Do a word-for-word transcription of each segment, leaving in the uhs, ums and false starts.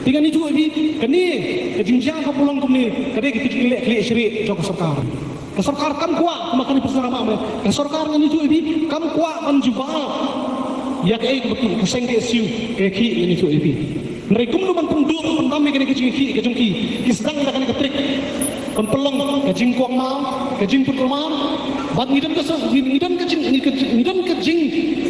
Te ngan ïathuh ïa phi, kane ka jingjia ka pynlong kumne, ka dei ka jingïaleh khlieh shrieh jong ka sorkar. Ka sorkar kam kwah, kumba kane pyrshah ma me. Ka sorkar, ngan ïathuh ïa phi, kam kwah ban jubab ïa kaei kaba ki, ka seng K S U ka ïakhih, ngan ïathuh ïa phi. Hynrei kumno ban pynduh pyndam ïa kane ka jingïakhih ka jong ki, ki sdang da kane ka trick ban pynlong ka jingkwah maw, ka jingpynkulmar. Bad ngi don ka sus-, ngi, ngi don ka jing, ngi ka jing, ngi don ka jing,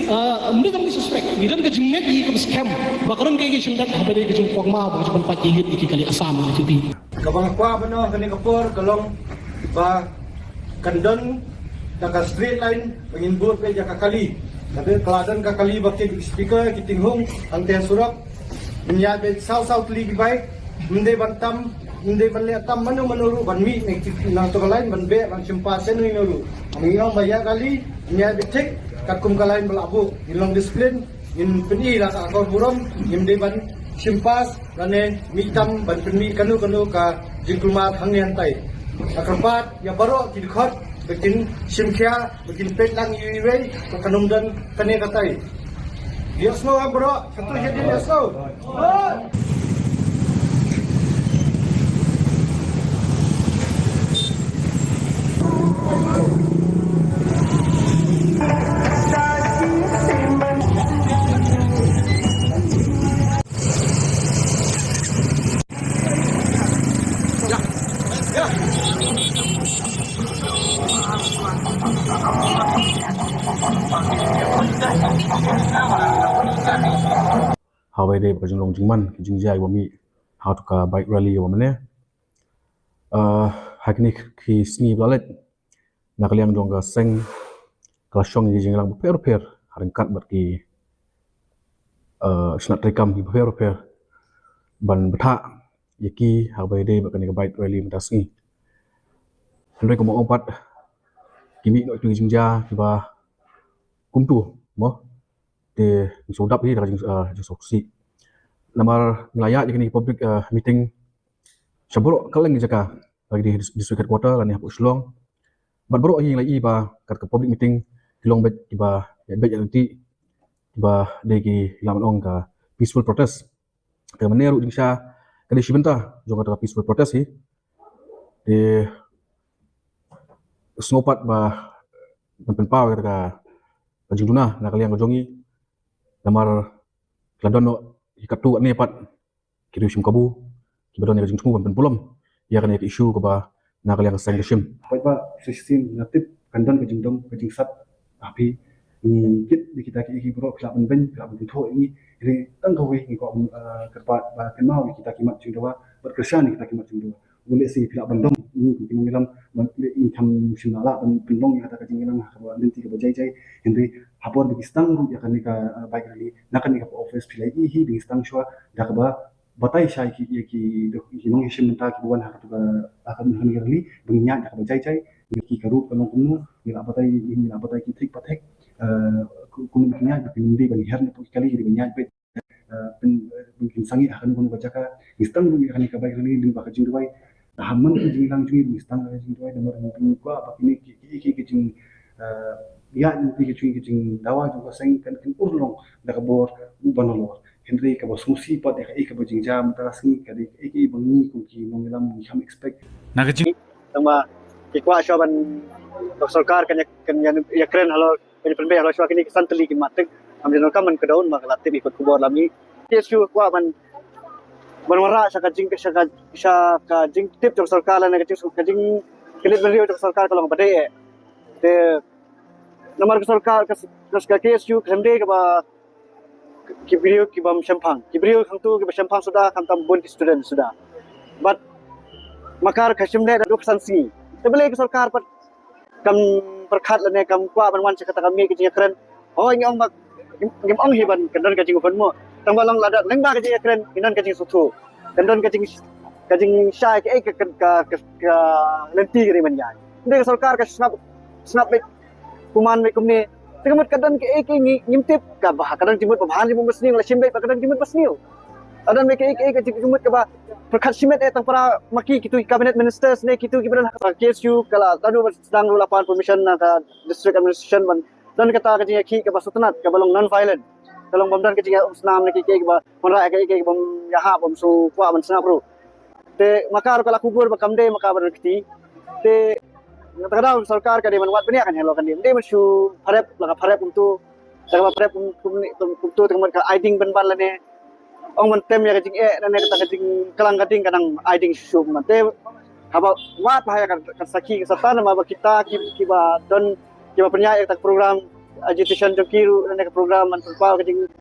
ah, ngi don ka suspect, ngi don ka jingngeit ïa kaba skhem ba ka don kaei kaei shisien haba dei ka jingkwah maw, ba ka jingpynpait ïa ki kali Assam, ïa ki. Kaba nga kwah ban ong ha kane ka por ka long ba kan don da ka straight line ba ngin bud beit ïa ka kali. Ka dei ka la don ka kali ba ki speaker ki tinghung hangtei surok. Ngin ïaid beit saw saw tylli ki bike. Ngim dei ban tam, ngim dei ban leh tam mano mano ruh ban mih na ki, na to ka line ban beh ban shim pass shen ino ruh. Ngin ong ba ïa kali, ngin ïaid beit thik katkum ka line ba la buh. Ngin long discipline, ngin pyni la ka akor burom, ngim dei ban shim pass lane mih tam ban pynmih kano kano ka jingkulmar hangne hangtai. Nga kyrpad ïa baroh ki dkhot ba kin shim khia, ba kin peit lang iwei iwei ba kan ym don kane katai. Ïa sngewbha baroh, satu jadi ïa sngewbha. Haba ïadei bad ka jinglong jingman ka jingjia ba mih ha katu ka bike rally ba mynne. Ah, ha kine ki sngi ba la leit, na ka liang jong ka seng ka la shong ïa ki jingïalang bapher bapher ha ryngkat bad ki, eh, shnat treikam bapher bapher ban bthah ïa ki haba ïadei bad kane ka bike rally mynta sngi. Hynrei kumba ong pat, ki mih noh ki jingjia kiba kumtu mo. Te ngi shu dap hi da ka jing, eh, jingsngewsih. Namar ngi la ïaid ïa kine ki public, eh, meeting sha baroh kylleng ki jaka, lane dis-, district headquarter lane hapoh Shillong. Bad baroh hi ngi la ïohi ba kat ka public meeting ki long beit kiba ïaid beit ïaid lynti, kiba dei ki, ki lah ban ong ka peaceful protest. Te mynne ruh jingshisha ka dei shi bynta jong kata ka peaceful protest hi. Te sngewbha pat ba ban pynpaw kata ka, ka jingduna na ka liang ka jong ngi. Namar ka la don noh hi katto katne pat ki riew shim kabu kiba don ïa ka jingthmu ban pynpulom ïa kane ka issue kaba na ka liang ka seng ka shim. Peit ba shisien nga tip kan don ka jingdom ka jingsat ha phi. Ngi kit ïa kita kiei kiei baroh phi lah ban beiñ, phi lah ban kynthoh ïa ngi. Hynrei tang kawei ngi kwah ban, eh, kyrpad ba kynmaw ïa kita ki mat jingdawa bad kyrshan ïa kita ki mat jingdawa. U lehse phi lah ban dom ïa ngi kum ki nongïalam, ban leh ïa ngi kham shym la lah ban pynlong ïa kata ka jingïalang ha kaba lynti kaba jai jai. Hynrei ha por ba ki sdang ruh ïa kane ka, eh, bike rally na kane ka office phi la ïohi hi ba ngi sdang shuwa da kaba batai shai ki, ïa ki, ki nongïashim bynta kiba wan ha katu ka, ha katu ka rally ba ngin ïaid da kaba jai jai. Ngi ki ka ruh ka long kumno, ngi la batai, ngi la batai ki thik pa thik. Eh, ku-, kumno ba ngin ïaid, ba ngin dei ban her na pud ki kali, ki dei ban ïaid beit, eh, pyn, eh, pyn, pynsangi ha kano kano ka jaka. Ngi sdang ruh ïa kane ka bike rally lyngba ka jingduwai. Ha man ka jingïalang jong ngi ruh ngi sdang ka jingduwai, namar ngi kwah ba kine ki, ki, ki, ki jing, eh, ïaid ki, ki jing, ki jingdawa jong ka seng kan, kan urlong da ka bor u ban nalor. Hynrei kaba sngewsih pat ïa kaei kaba jingjia mynta ka sngi ka dei kaei kaei ba ngi kum ki nongïalam ngi kham expect. Na ka jing- Tangba ki kwah shuwa ban, ka sorkar kan ïa, kan ïa, ïakren halor, kan ïa pynbeit halor shuwa kine ki san tylli ki mat, te ngam ju donkam ban kdew namar ka la tip ïa kot khubor la mih. Ki shu kwah ban, ban wanrah sha ka jing, sha ka, sha ka jingtip jong sorkar lane ka jing, ka jing, ka jingkylli briew jong sorkar ka long ba dei eh. Te namar ka sorkar ka, ka, ka K S U ka dei kaba ki briew ki bym shemphang. Ki briew hangtu kiba shemphang suda, khamtam bun ki student suda. Bad ma ka ka shim leh da duk san sngi. Te balei ka sorkar pat kam pyrkhat lane kam kwah ban wan sha kata ka miej ka jingïakren. Hooid ngi ong ba, ngi, ngi ong hi ban kan don ka jingpynmih. Tangba long lada lyngba ka jingïakren, kan don ka jingsngewthuh. Kan don ka jing, ka jingshai kaei ka, ka, ka, ka, ka lynti ka dei ban ïaid. Hynrei ka sorkar ka sngap, sngap beit, pynman beit kumne. Te ka mut ka don kaei kaei ngi, ngim tip, kaba ka don jingmut ba bha, jingmut ba sniew, la shim beit ba ka don jingmut ba sniew. Ka don beit kaei kaei ka jingmut kaba pyrkhat shimet eh tang para ma ki kitu ki cabinet ministers ne kitu kiba don ha ka K S U ka la, tang ba sdang ruh la pan permission na ka district administration ban don kata ka jingïakhih kaba sngewtynnat kaba long non violent. Ka long bym don ka jingïaid umsnam ne ki, ki ba wanrah ka, ki bym ïahap, bym shu kwah ban sngap ruh. Te ma ka ruh ka la kubur ba kam dei ma ka ba don kti. Te kata ka daw sorkar ka dei ban wad bniah kan helo kan dei. Dei ban shu pharep la ka pharep kumtu. Te ka ba pharep kum, kum ni, kum, kumtu te ka mut ka ai ding ban ban lane. Ong ban tem ïa ka jingeh lane kata ka jingklang ka ding ka nang ai ding shu man. Te haba wad ba ha ïa ka, ka sakhi ka satan ma ba kita ki, ki ba don ki ba pynïaid ïa kata ka program agitation jong ki ruh lane ka program ban pynpaw ka jing